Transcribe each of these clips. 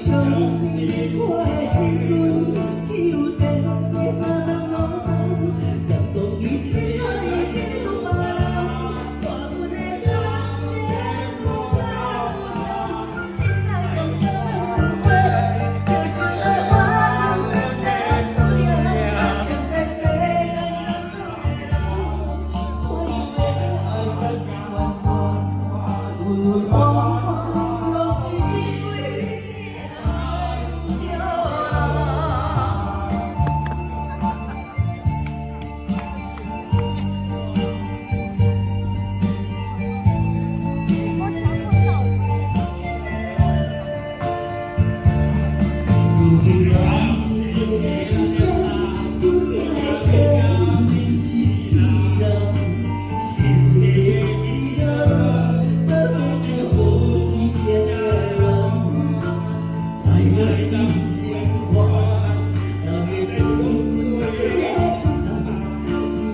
相信你我的青春，只有短短三冬五冬，感動你心愛已經有別人，看阮的感情無夠重，凊彩講三兩句話，就想欲換阮的思念，踮在世間種種的人，怎樣的愛才算完全？溫溫婉婉，攏是因為愛著人。如今人一个时间，注定会欠你一世人，失去的伊人，得袂著好时情的人，愛若是情話，若欲對阮的一人，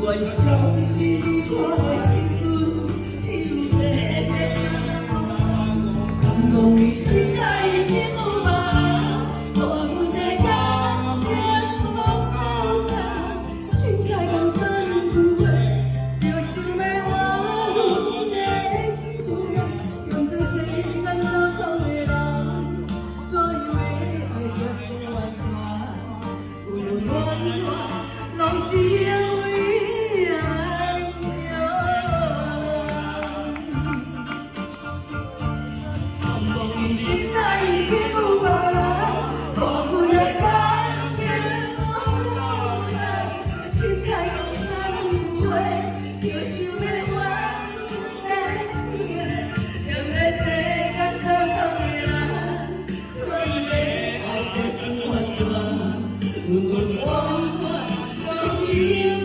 願相信我的青春，只有短短三冬五冬，感動你心內已經有別人，看阮的感情無夠重，凊彩講三兩句話，就想欲換阮的思念，踮這世間種種的人，怎樣的愛才算完全？溫溫婉婉，攏是因為愛著人。感動你心內已經有別人，看阮的感情無夠重，凊彩講三兩句話，就想欲換阮的思念，踮這世間種種的人，怎樣的愛才算完全？溫溫婉婉，攏是因為